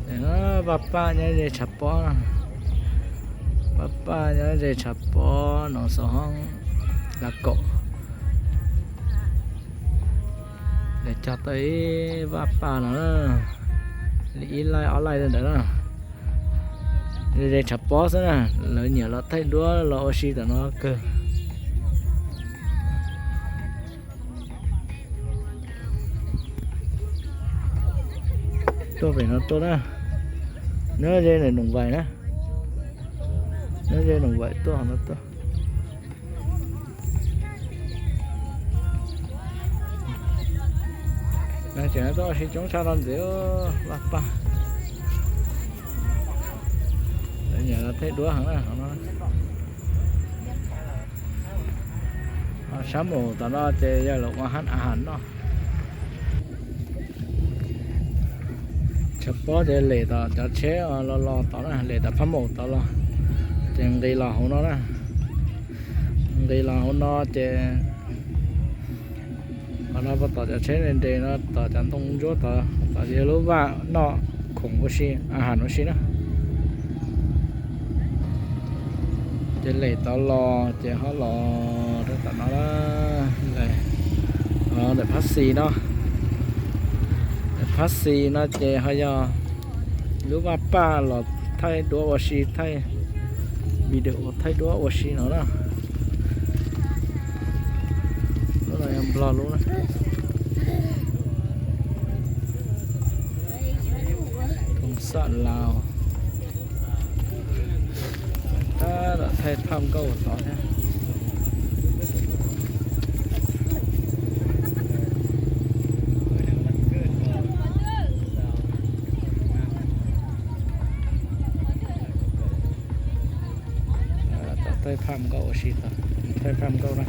Vaj Paj nyob ze tshav pob, Vaj Paj nyob ze tshav pob no xov hoob kaum. Lawv cog tau ib Vaj Paj no, li ib laij ob laij ntawd na. Ze tshav pob xwb na, lawv nyiam los thaij duab los ua si tam no kawg. Tuaj pem no tuaj na, nyob ze Noom Vais na, nyob ze Noom Vais tuaj no tuaj. Tseem tuaj ua si coob tshaj no ntxiv, Vaj Paj. Lawv nyiam los thaij duab heev na. Sab mus tom no ces yog lawv ua hab a has noj. Tshav pob ces lem tom cov tsheb los los tod na, lem tom phab maum tod los, ces nqis los hauv no na. Nqis los hauv no ces qhov no puas tom cov tsheb nres nres no, tom cov ntoo ntsuab tod, tom yog lub vaj noj khoom ua si, a has ua si na. Ces lem tod los ces ho los rau tom no, ntawm phab xis no. Ntawm phab xis no ces ho yog lub Vaj Paj los thaij duab ua si, thaij video thaij duab ua si no na. Lub no yog Nplog lub na. Thoob Xaj Laus. Tab tom thaij phaj nkauj tod thiab. Thaij phaj nkauj ua si tod, thaij phaj nkauj na.